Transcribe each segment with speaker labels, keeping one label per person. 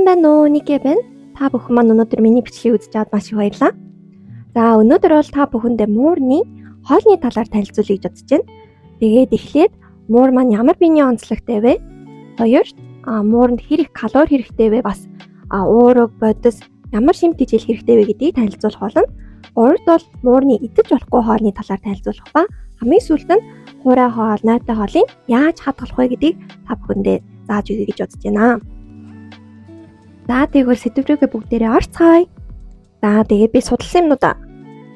Speaker 1: Сайн байна уу? Никэ байна. Та бүхэн маань өнөөдөр миний бичлэгийг үзэж аваад маш их баярлалаа. За, өнөөдөр бол та бүхэндээ муурны хоолны талаар танилцуулъя гэж бодож байна. Тэгээд эхлээд муур маань ямар биений онцлогтой вэ? Хоёрт, мууранд хэр их калори хэрэгтэй вэ? Бас уураг, бодис ямар шимт хичээл хэрэгтэй вэ гэдгийг танилцуулах болно. Гуравт бол муурны идэж болохгүй хоолны талаар танилцуулах ба хамгийн сүүлд нь хуурай хоол, нойтой хоолыг яаж хадгалах вэ гэдгийг та бүхэндээ зааж өгье гэж бодож байна. За, тэгвэл сэдэв рүүгээ бүгдээрээ орцгоё. За, тэгээ би судалсан юмнуудаа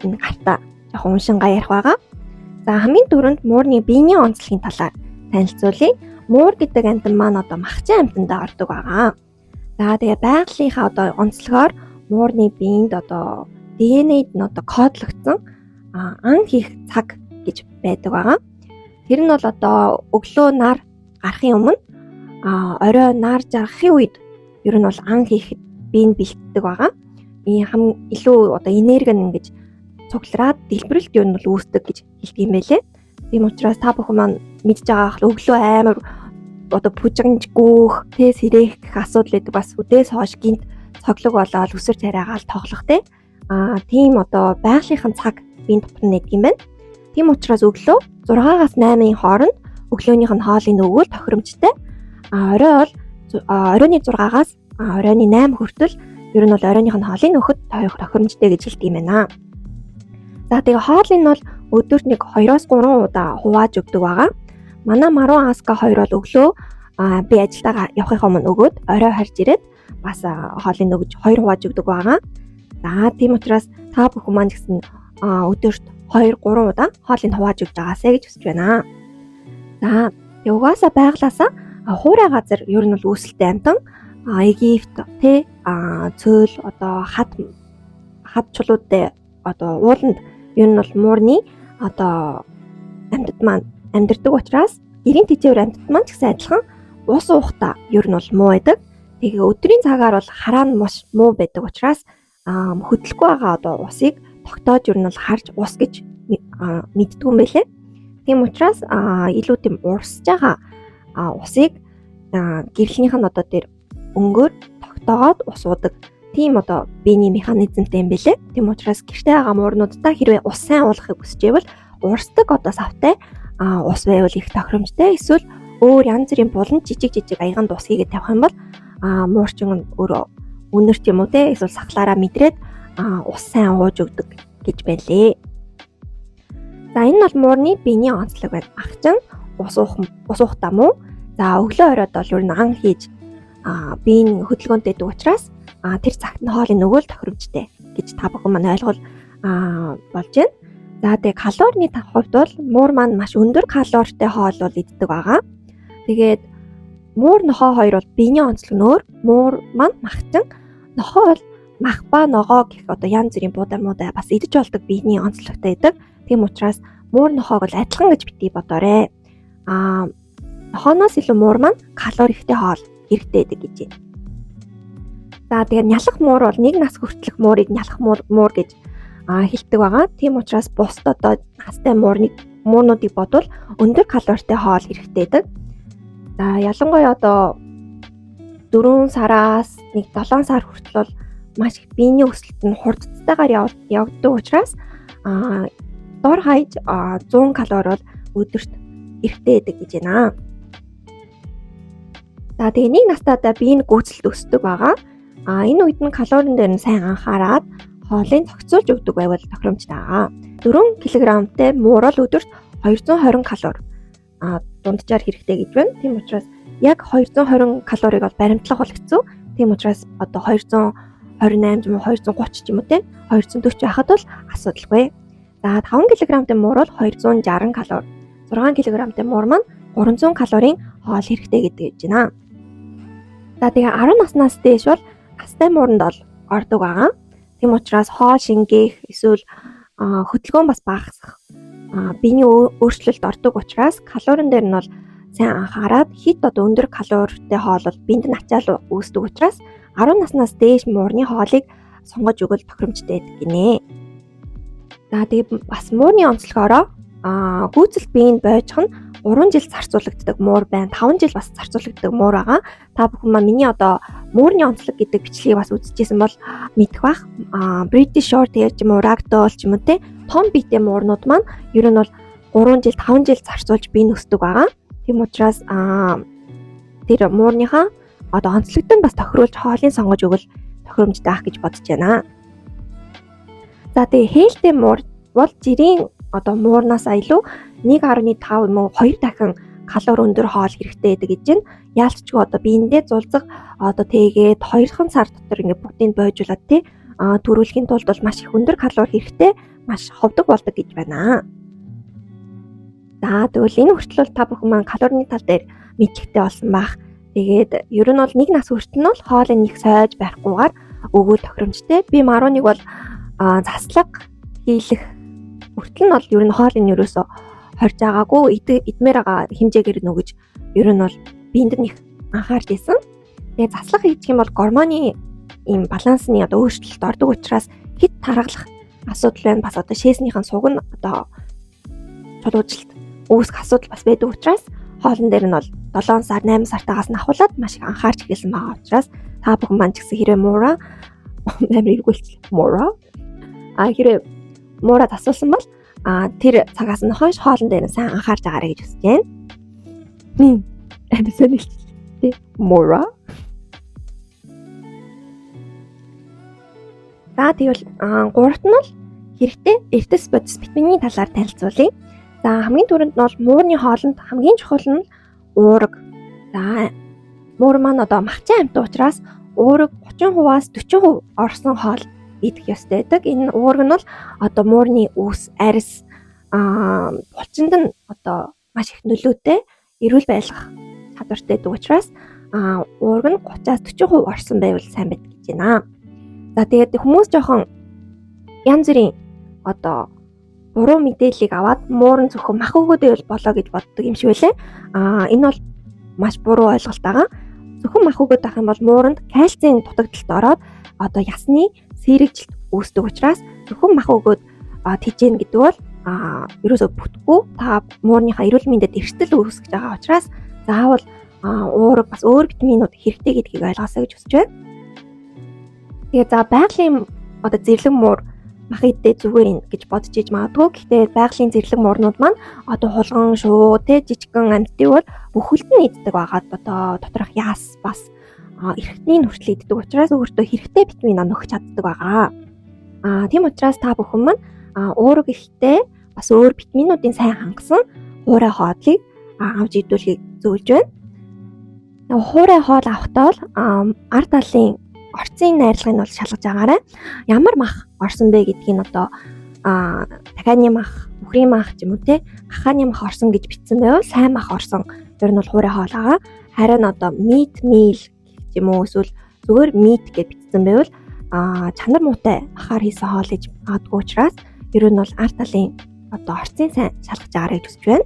Speaker 1: энэ гартаа жоохон уншингаа ярих байгаа. За, хамгийн түрүүнд муурны биений онцлогийн талаар танилцуулъя. Муур гэдэг амьтан маань одоо махчин амьтандаа ордог байгаа. За, тэгээ байгалийнхаа одоо онцлогоор муурны биеинд одоо ДНХ-д нь одоо кодлогдсон ан хийх цаг гэж байдаг байгаа. Тэр нь бол одоо өглөө нар гарахын өмнө, орой нар жаргахын үед ер нь бол ан хийхэд бие нь бэлтдэг байгаа. И хам илүү одоо энерги нь ингэж цуглараад дэлбэрэлт ер нь бол үүсдэг гэж хэлдэг юм байлээ. Тийм учраас та бүхэн маань мэдж байгаа хэл өглөө амар одоо пүжигнж гүүх, тэ сэрэх гэх асуудал байдаг, бас үдээс хойш гинт цоглог болоод өсөр царайгаал тоглох те. Тийм одоо байгалийнхын цаг биеийн дотор нэгдэг юм байна. Тийм учраас өглөө 6-аас 8-ын хооронд өглөөнийх нь хоолыг өгвөл тохиромжтой. Орой бол оройн 6-аас оройн 8 хүртэл ер нь бол оройных нь хоолыг өгөхөд тохиромжтой гэж хэлдэг юм байна. За, тэгээ хоолыг нь бол өдөрт нэг 2-оос 3 удаа хувааж өгдөг байгаа. Манай Марун Аска хоёр бол өглөө би ажилдаа явахынхаа өмнө өгөөд, орой харж ирээд бас хоолыг өгж, хоёр хувааж өгдөг байгаа. За, тийм учраас та бүхэн маань гэсэн өдөрт 2 3 удаа хоолыг хувааж өгч байгаасай гэж хүсэж байна. За, тэгээ угаасаа байглаасаа хуурай газар ер нь бол үүсэлтэй амьтан. Египт тэ цөөл одоо хад хад чулуудтай одоо ууланд ер нь бол муурны одоо амьтад маань амьдардаг учраас гэрийн тэжээвэр амьтад маань ч гэсэн адилхан ус уухта ер нь бол муу байдаг. Тэгээ өдрийн цагаар бол хараа нь маш муу байдаг учраас хөдлөхгүй байгаа одоо усыг тогтоож ер нь бол харж ус гэж мэддэг юм байлээ. Тийм учраас илүү тийм урсж байгаа усыг гэрлэнийх нь одоо тэр өнгөөр тогтоогоод ус уудаг. Тийм одоо биений механизмтай юм бэлээ. Тийм учраас гэртээ байгаа муурнуудаа хэрвээ ус сайн уулгахыг хүсэж байвал урсдаг одоо савтай ус байвал их тохиромжтой. Эсвэл өөр янз бүрийн булан жижиг жижиг аяганд ус хийгээд тавих юм бол муурчин өөрөө үнэрт юм уу те, эсвэл сахлаараа мэдрээд ус сайн ууж өгдөг гэж байлээ. За, энэ бол муурны биений онцлог байна. Махчин, ус уух, ус уухтаа муу. За, өглөө оройд бол ер нь ан хийж биеийн хөдөлгөөнтэй байдаг учраас тэр цагт нь хоолыг өгвөл тохиромжтой гэж та бүхэн маань ойлгол болж байна. За, тэгээ калорины хувьд бол муур маань маш өндөр калоритой хоол бол иддэг байгаа. Тэгээд муур, нохой хоёр бол биений онцлог нь өөр. Муур маань махчин, нохой бол мах ба ногоо гэх одоо янз бүрийн буудай муудай бас идэж болдог биений онцлогтой байдаг. Тийм учраас муур нохойг бол адилхан гэж битгий бодоорой. Нохооноос илүү муур маань калори ихтэй хоол хэрэгтэй байдаг гэж байна. За, тэгээд нялх муур бол нэг нас хүртэлх муурыг нялх муур гэж хэлдэг байгаа. Тийм учраас бусд одоо настай муурныг муурнуудыг бодвол өндөр калоритой хоол хэрэгтэй байдаг. За, ялангуяа одоо 4 сараас нэг 7 сар хүртэл бол маш их биений өсөлт нь хурдтайгаар явагддаг учраас дор хаяж 100 калори бол өдөрт хэрэгтэй байдаг гэж байна. За, тэгээ нэг настайдаа биеийн гүйцэлд өсдөг байгаа. Энэ үед нь калорин дээр нь сайн анхаарад хоолыг зохицуулж өгдөг байвал тохиромжтой байгаа. 4 кг-тай муур бол өдөрт 220 калори дунджаар хэрэгтэй гэж байна. Тийм учраас яг 220 калорийг бол баримтлах бол хэцүү. Тийм учраас одоо 228 ч юм уу, 230 ч юм уу те, 240 байхад бол асуудалгүй. За, 5 кг-тай муур бол 260 калори. 6 кг-тай муур маань 300 калорийн хоол хэрэгтэй гэдэг гэж байна. За, тэгээ 10 наснаас дээш бол настай мууранд бол ордог байгаа. Тийм учраас хоол шингээх эсвэл хөдөлгөөн бас багасгах, биений өөрчлөлт ордог учраас калорин дээр нь бол сайн анхаарад, хэт одоо өндөр калоритой хоол бол биед нь ачаал үүсдэг учраас 10 наснаас дээш муурны хоолыг сонгож өгвөл тохиромжтой байдаг гинэ. За, тэгээ бас муурны онцлогоороо гүйцэлт биеинд бойжих нь 3 жил зарцуулагддаг муур байна. 5 жил бас зарцуулагддаг муур байгаа. Та бүхэн маань миний одоо муурны онцлог гэдэг бичлэгийг бас үзчихсэн бол мэдэх бах. British Short Hair ч юм уу, Ragdoll ч юм уу те, том биетэй муурнууд маань ер нь бол 3 жил, 5 жил зарцуулж бие нөсдөг байгаа. Тийм учраас тэр муурныхаа одоо онцлогт нь бас тохируулж хоолыг сонгож өгвөл тохиромжтой ах гэж бодож байна. За, тэгээ хээлтэй муур бол жирийн одоо муурнаас илүү 1.5 юм уу 2 дахин калори өндөр хоол хэрэгтэй гэдэг гэж байна. Яалтчгүй одоо биендээ зулцах одоо тэгээд 2хан сар дотор ингээ бүгдийг бойжуулаад тий төрүүлэхийн тулд бол маш их өндөр калори хэрэгтэй, маш ховдог болдог гэж байна. За, тэгвэл энэ хүртэл бол та бүхэн маань калорийн тал дээр мэдлэгтэй болсон байх. Тэгээд ер нь бол нэг нас хүртэл нь бол хоолыг нэг сойж барихгүйгээр өгвөл тохиромжтой. Би Маруныг бол заслага хийлэх хүртэл нь бол ер нь хоолыг ерөөсөө хорж байгаагүй, идмээр байгаа хэмжээгээр нөгөж ер нь бол биэнд нь их анхаарч исэн. Тэгээ заслага хийчих юм бол гормоны ийм балансны одоо өөрчлөлт ордог учраас хит таргалах асуудал байна. Бас одоо шээснийхэн суг нь одоо чулуужилт үүсэх асуудал бас байдаг учраас хоолн дээр нь бол 7 сар, 8 сартаагаас нь ахуулаад маш их анхаарч эхэлсэн байгаа учраас та бүхэн маань ч гэсэн хэрэг муура амар эргүүлчихлээ. Муура. Хэрэг муура тасуулсан бол тэр цагаас нь хойш хоолн дээр нь сайн анхаарч агаарэ гэж хүсэж байна. Амар сонирхолтой. Муура. За, тэгвэл гуравт нь бол хэрэгтэй эрдэс бодис витамины талаар танилцуулъя. За, хамгийн түрүүнд нь бол муурны хоолнд хамгийн чухал нь уураг. За, муур маань одоо махчин амьтан учраас уураг 30%-аас 40% орсон хоол идэх ёстой байдаг. Энэ уураг нь бол одоо муурны үс, арьс, булчинд нь одоо маш их нөлөөтэй, эрүүл байлгах чадвартай байдаг учраас уураг нь 30-аас 40% орсон байвал сайн байдаг гэж байна. За, тэгээд хүмүүс жоохон янз бүрийн одоо буруу мэдээллийг аваад муур нь зөвхөн мах өгөөд байвал болоо гэж боддог юм шиг байлээ. Энэ бол маш буруу ойлголт байгаа. Зөвхөн мах өгөөд байх юм бол мууранд кальцийн дутагдалт ороод одоо ясны сэрэгжилт үүсдэг учраас зөвхөн мах өгөөд тэжээн гэдэг бол ерөөсөө бүтэхгүй, та муурныхаа эрүүл мэндэд эрсдэл үүсгэж байгаа учраас заавал уураг бас өөр витаминууд хэрэгтэй гэдгийг ойлгоосой гэж хүсэж байна. Тэгээ за байгалийн одоо зэрлэг муур мах идээ зүгээр юм гэж бодож иж магадгүй. Гэхдээ байгалийн зэрлэг муурнууд маань одоо хулган, шуу, тэ жижигхэн амьтдыг бол бүхэлд нь иддэг байгаад одоо доторх яас бас эрхтний нүртэл иддэг учраас өөртөө хэрэгтэй витамин нөхөж чаддаг байгаа. Тийм учраас та бүхэн маань уураг ихтэй бас өөр витаминуудын сайн хангасан хуурай хоолыг авч идүүлэхийг зөвлөж байна. Хуурай хоол авахдаа бол ард талын орцын найрлагыг бол шалгаж агаарай. Ямар мах орсон бэ гэдгийг одоо дахианы мах, үхрийн мах ч юм уу те, гахааны мах орсон гэж бичсэн байвал сайн мах орсон ер нь бол хуурай хоол байгаа. Харин одоо meat meal гэх юм уу эсвэл зүгээр meat гэж бичсэн байвал чанар муутай махаар хийсэн хоол гэж магадгүй учраас ер нь бол ард талын одоо орцын сайн шалгаж агаарай гэж хүсэж байна.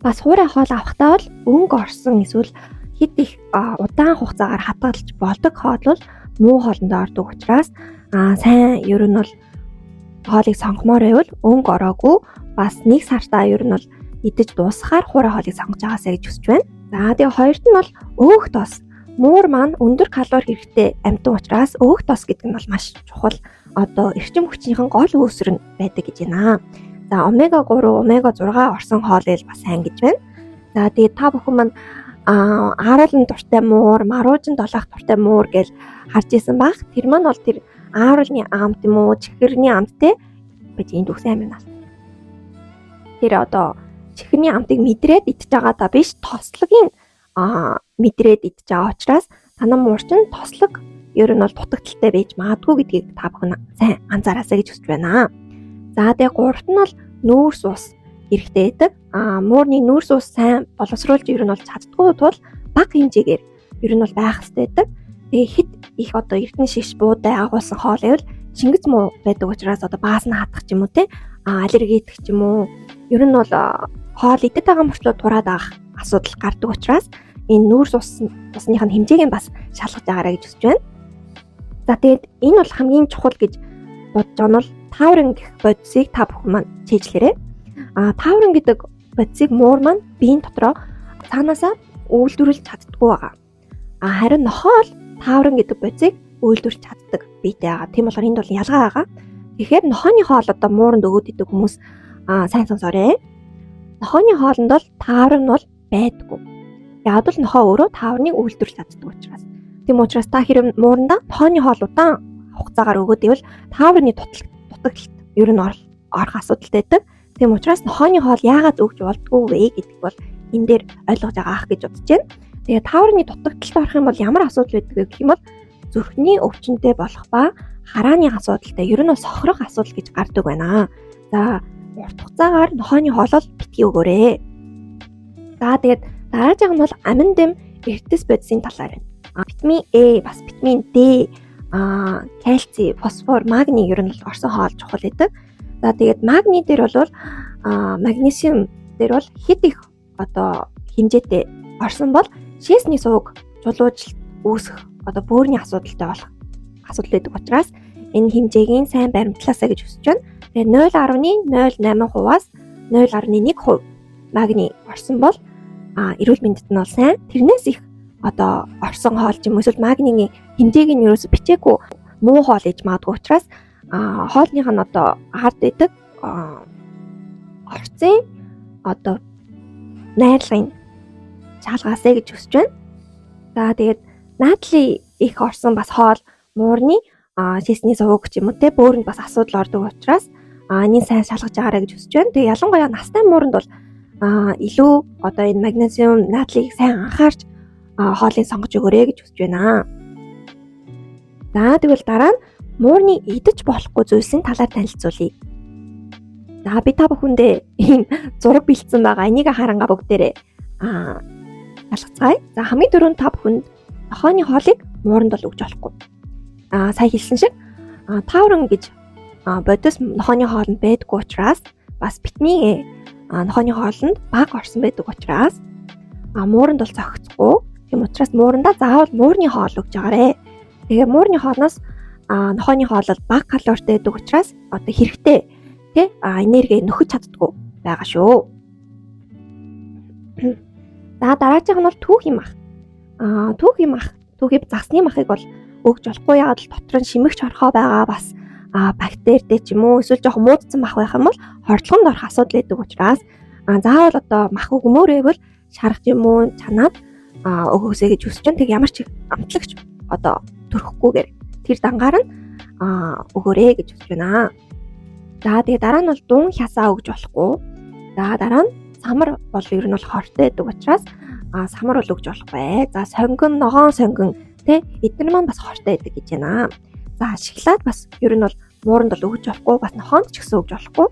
Speaker 1: Бас хуурай хоол авахдаа бол өнгө орсон эсвэл хэд их удаан хугацаагаар хадгалж болдог хоол бол муу хоолндоо ордог учраас сайн ер нь бол хоолыг сонгомоор байвал өнгө ороогүй бас нэг сартаа ер нь бол идэж дуусгахаар хуурай хоолыг сонгож агаасай гэж хүсэж байна. За, тэгээ хоёрт нь бол өөх тос. Муур маань өндөр калори хэрэгтэй амьтан учраас өөх тос гэдэг нь бол маш чухал, одоо эрчим хүчнийхэн гол үүсвэр нь байдаг гэж байна. За, омега 3, омега 6 орсон хоол ил бас сайн гэж байна. За, тэгээд та бүхэн маань ааруулан дуртай муур, маруужин долоох дуртай муур гэж харж исэн баг. Тэр маань бол тэр ааруулны амт юм уу, чихэрний амт те. Бэж энд үгсэн амир нас. Тэр одоо чихэрний амтыг мэдрээд идэж байгаа даа биш, тослогийн мэдрээд идэж байгаа учраас танаа муур чинь тослог ер нь бол дутагдaltaй байж магадгүй гэдгийг та бүхэн сайн анзаараасай гэж хүсэж байна. За, тэгээ гуравт нь бол нүүрс ус хэрэгтэй байдаг. Муурны нүүрс ус сайн боловсруулж ер нь бол чаддгүй тул бага хэмжээгээр ер нь бол байх хэрэгтэй байдаг. Тэгээ хэд их одоо эрдэнэ шиш буудай агуулсан хоол байвал шингэц муу байдаг учраас одоо баас нь хатах ч юм уу те, аллергидэх ч юм уу, ер нь бол хоол идэт байгаа мөртлөө тураад авах асуудал гардаг учраас энэ нүүрс усных нь хэмжээг нь бас шалгаж агаарай гэж хүсэж байна. За, тэгээд энэ бол хамгийн чухал гэж бодож байгаа нь бол таурын гэх бодисыг та бүхэн маань чийжлээрэй. Таурын гэдэг бодисыг муур маань биеийн дотроо цаанаасаа үйлдвэрлэж чаддаггүй байгаа. А харин нохой бол таурин гэдэг бодисыг үйлдвэрлэж чаддаг биетэй байгаа. Тийм болохоор энд бол ялгаа байгаа. Тэгэхээр нохойны хоол одоо мууранд өгөөд идэг хүмүүс сайн сонсоорой. Нохойны хоолнд бол таурин бол байдаггүй. Яг л нохой өөрөө таурныг үйлдвэрлэж чаддаг учраас. Тийм учраас та хэрэв муурандаа нохойны хоол удаан хугацаагаар өгөөд ивэл таурны дутагдалт ер нь орох асуудалтай байдаг. Тийм учраас нохойны хоол яагаад өгч болдгоо вэ гэдэг бол энэ дээр ойлгож байгаа ах гэж бодож байна. Тэгээ таурны дутагдалт орох юм бол ямар асуудал байдаг вэ гэх юм бол зүрхний өвчнөд болох ба харааны асуудалтай, ер нь сохрох асуудал гэж гардаг байна. За, урт хугацаагаар нохойны хоолол битгий өгөөрэй. За, тэгээд дараагийн нь бол амин дэм эртэс бодисын талаар байна. Витамин Э, бас витамин D, кальци, фосфор, магний ер нь бол орсон хоол чухал байдаг. За, тэгээд магний дээр бол магнезиум дээр бол хэд их одоо хэмжээтэй орсон бол шээсний суваг чулуужилт үүсэх, одоо бөөрийн асуудалтай болох асуудал байдаг учраас энэ хэмжээг сайн баримтлаасаа гэж хүсэж байна. Тэгээ 0.08%-аас 0.1% магний орсон бол эрүүл мэндэд нь бол сайн. Тэрнээс их одоо орсон хоол ч юм уу эсвэл магнийн хэмжээг нь ерөөсө бичээгүй муу хоол иж магадгүй учраас хоолных нь одоо ард байдаг орцын одоо найрлагын шалгаасай гэж хүсэж байна. За, тэгээд натрий их орсон бас хоол муурны шээсний суваг ч юм уу те бөөрөнд бас асуудал ордог учраас энийг сайн шалгаж байгаарай гэж хүсэж байна. Тэгээ ялангуяа настай мууранд бол илүү одоо энэ магнезиум, натрийг сайн анхаарч хоолыг сонгож өгөөрэй гэж хүсэж байна. За, тэгвэл дараа нь муурны идэж болохгүй зүйлсийн талаар танилцуулъя. За, би та бүхэндээ ийм зураг бэлдсэн байгаа. Энийг харангаа бүгдээрээ ялгацгаая. За, хамгийн түрүүнд та бүхэнд нохойны хоолыг мууранд бол өгч болохгүй. Сая хэлсэн шиг таурын гэж бодис нохойны хоолнд байдаггүй учраас, бас витамин Э нохойны хоолнд бага орсон байдаг учраас мууранд бол зохицохгүй. Тийм учраас муурандаа заавал муурны хоол өгч байгаарэ. Тэгээ муурны хоолноос нохойны хоол бол бага калоритой байдаг учраас одоо хэрэгтэй тий энерги нөхөж чаддаггүй байгаа шүү. За, дараагийнх нь бол түүхийн мах. Түүхийн мах, түүхий загсны махыг бол өгж болохгүй. Яагаад л дотор нь шимэгч хорхоо байгаа, бас бактеритэй ч юм уу эсвэл жоохон муудсан мах байх юм бол хордлогонд орох асуудал байдаг учраас заавал одоо мах өгмөр байвал шарах юм уу чанаад өгөөсэй гэж хүсэж байна. Тэг ямар ч амтлагч одоо төрөхгүйгээр тэр дангаар нь өгөөрэй гэж хүсэж байна. За, тэгээ дараа нь бол дуун хясаа өгж болохгүй. За, дараа нь самар бол ер нь бол хортой байдаг учраас самар бол өгж болохгүй. За, сонгон, ногоон сонгон тэ эдгээр маань бас хортой байдаг гэж байна. За, шоколад бас ер нь бол мууранд бол өгж болохгүй, бас нохоонд ч гэсэн өгж болохгүй.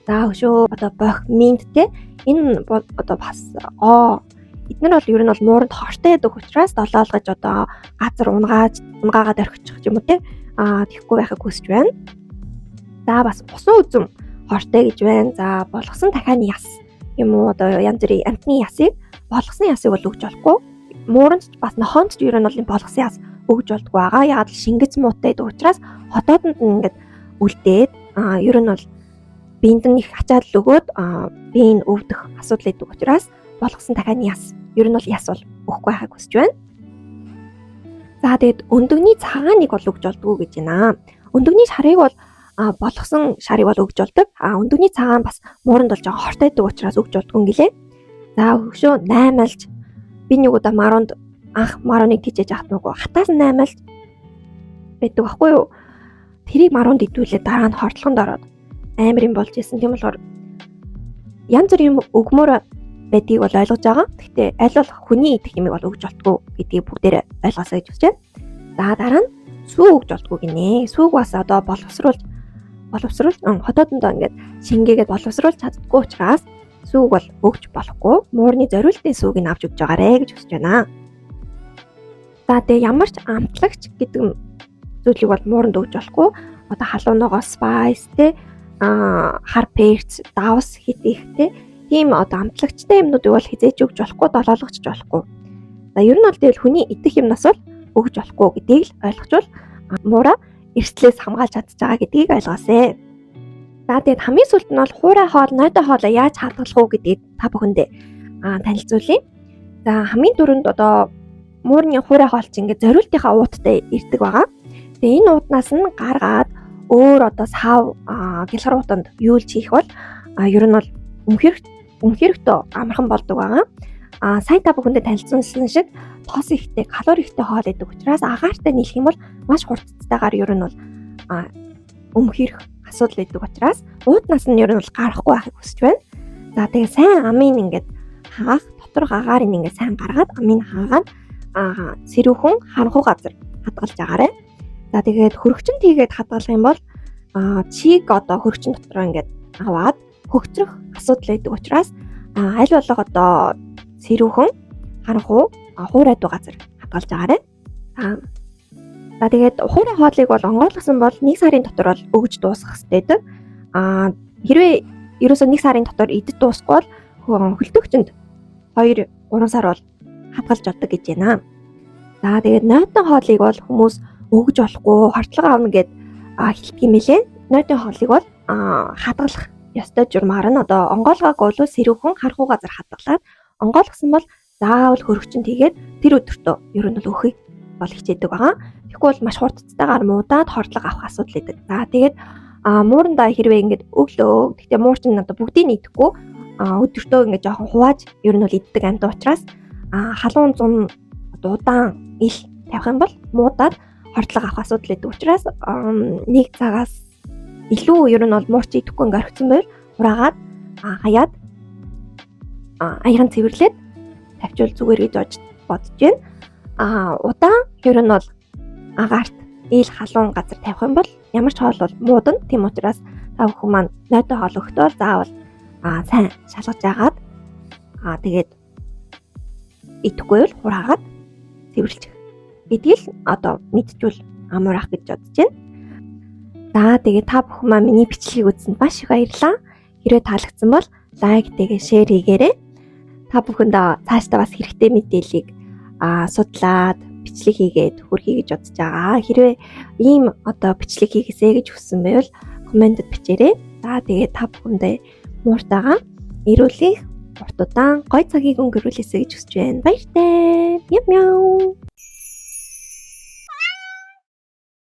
Speaker 1: За, өшөө одоо бох, минт те энэ одоо бас эдгээр бол ер нь бол мууранд хортой байдаг учраас долоолгож одоо газар унгааж унгаагаад орхичих юм уу те тэгэхгүй байхыг хүсэж байна. За, бас усан үзэм хортой гэж байна. За, болгосон дахианы яс юм уу одоо янз бүрийн амтны ясыг, болгосон ясыг бол өгч болохгүй. Мууранд ч бас нохоонд ч ер нь бол болгосон яс өгж болдгоо байгаа. Яагаад л шингэц муутай гэдэг учраас хотоодонд нь ингээд үлдээд ер нь бол биед нь их ачаал өгөөд бие нь өвдөх асуудал өгдөг учраас болгосон дахианы яс ер нь бол яс бол өгөхгүй байхыг хүсэж байна. За, тэгээд өндөгний цагааныг бол өгж болдгоо гэж байна. Өндөгний шарыг бол болгосон шарыг бол өгж болдог. Өндөгний цагаан бас мууранд бол жоохон хортой байдаг учраас өгж болдгоо гэлээ. За, өшөө наймалж, би нэг удаа маруунд анх марууныг тийжээж авах нөгөө хатаас наймалж байдаг байхгүй юу? Тэрийг маруунд идүүлээ дараа нь хордлогонд ороод амар юм болж исэн. Тийм болохоор янз бүрийн юм өгмөр байдгийг бол ойлгож байгаа. Гэхдээ аль болох хүний идэх юмыг бол өгж болтгоо гэдгийг бүгдээрээ ойлгосоо гэж хүсэж байна. За, дараа нь сүү өгж болтгоо гинэ. Сүүг бас одоо боловсруулж хотоодондоо ингээд шингээгээд боловсруулж чаддаггүй учраас сүүг бол өгч болохгүй. Муурны зориултын сүүг нь авч өгч байгаарэ гэж хүсэж байна. За, тэгээ ямар ч амтлагч гэдэг зүйлийг бол мууранд өгч болохгүй. Одоо халуун ногоо, spice те хар перц, давс хит их те тийм одоо амтлагчтай юмнуудыг бол хэзээ ч өгч болохгүй, долоологч болохгүй. За, ер нь бол тэгэл хүний идэх юмнаас бол өгч болохгүй гэдгийг л ойлгочвол муураа эрсдлээс хамгаалж чадчих байгаа гэдгийг ойлгоосэй. За, тэгээд хамгийн сүүлд нь бол хуурай хоол, нойтон хоолоо яаж хадгалах уу гэдгийг та бүхэндээ танилцуулъя. За, хамгийн түрүүнд одоо муурны хуурай хоол чинь ингээд зориултынхаа ууттай ирдэг байгаа. Тэгээ энэ уутнаас нь гаргаад өөр одоо сав, гялгар уутанд юулж хийх бол ер нь бол өмхөрөгтөө амархан болдог байгаа. Сая та бүхэндээ танилцуулсан шиг тос ихтэй, калори ихтэй хоол идэг учраас агаартай нийлэх юм бол маш хурцтайгаар ер нь бол өмхөрөх асуудал идэг учраас уутнаас нь ер нь бол гарахгүй байхыг хүсэж байна. За, тэгээ сайн амын ингээд хагаах, доторх агаарыг ингээд сайн гаргаад амын хаагаад сэрүүхэн харанхуй газар хадгалж агаарай. За, тэгээд хөрөгчөнд хийгээд хадгалах юм бол чиг одоо хөрөгчөн дотроо ингээд аваад хөгцрөх асуудал байдаг учраас аль болох одоо сэрүүхэн, харанхуй, хуурайдуу газар хадгалж агаарай. За, тэгээд хуурай хоолыг бол онгойлгосон бол 1 сарын дотор бол өгж дуусгах хэрэгтэй байдаг. Хэрвээ ерөөсөө 1 сарын дотор идэж дуусахгүй бол хөлтөгчөнд 2 3 сар бол хадгалж болдог гэж байна. За, тэгээд нойтон хоолыг бол хүмүүс өгж болохгүй, хортлого авна гэд хэлдэг юм билээ. Нойтон хоолыг бол хадгалах ёстой журмаар нь одоо онгойлгоогүй бол сэрүүхэн харанхуй газар хадгалаад, онгойлгосон бол заавал хөрөгчөнд хийгээд тэр өдөртөө ер нь бол өгөхийг бол хичээдэг байгаа. Тэгэхгүй бол маш хурдтайгаар муудаад хордлого авах асуудал идэг. За, тэгээд муурандаа хэрвээ ингээд өглөө, гэхдээ муур чинь одоо бүгдийг нь идэхгүй, өдөртөө ингээд жоохон хувааж ер нь бол иддэг амьтан учраас халуун зун удаан ил тавих юм бол муудаад хордлого авах асуудал идэг учраас нэг цагаас илүү ер нь бол муурч идэхгүй ингээд орхисон байвал хураагаад хаяад аяган цэвэрлээд тавьчвал зүгээр гэж бодож байна. Удаан ер нь бол агаарт ил халуун газар тавих юм бол ямар ч хоол бол муудана. Тийм учраас та бүхэн маань нойтон хоол өгөхдөө бол заавал сайн шалгаж агаад, тэгээд идэхгүй бол хураагаад цэвэрлчих гэдгийг л одоо мэдчихвэл амар ах гэж бодож байна. За, тэгээд та бүхэн маань миний бичлэгийг үзсэнд маш их баярлалаа. Хэрвээ таалагдсан бол like, тэгээ share хийгээрэй. Та бүхэнд цаашдаа бас хэрэгтэй мэдээллийг судлаад бичлэг хийгээд хүргэе гэж бодож байгаа. Хэрвээ ийм одоо бичлэг хийгээсэй гэж хүссэн байвал comment эд бичээрэй. За, тэгээд та бүхэндээ мууртайгаа эрүүл их урт удаан гоё цагийг өнгөрүүлээсэй гэж хүсэж байна. Баяртай. Мяу мяу.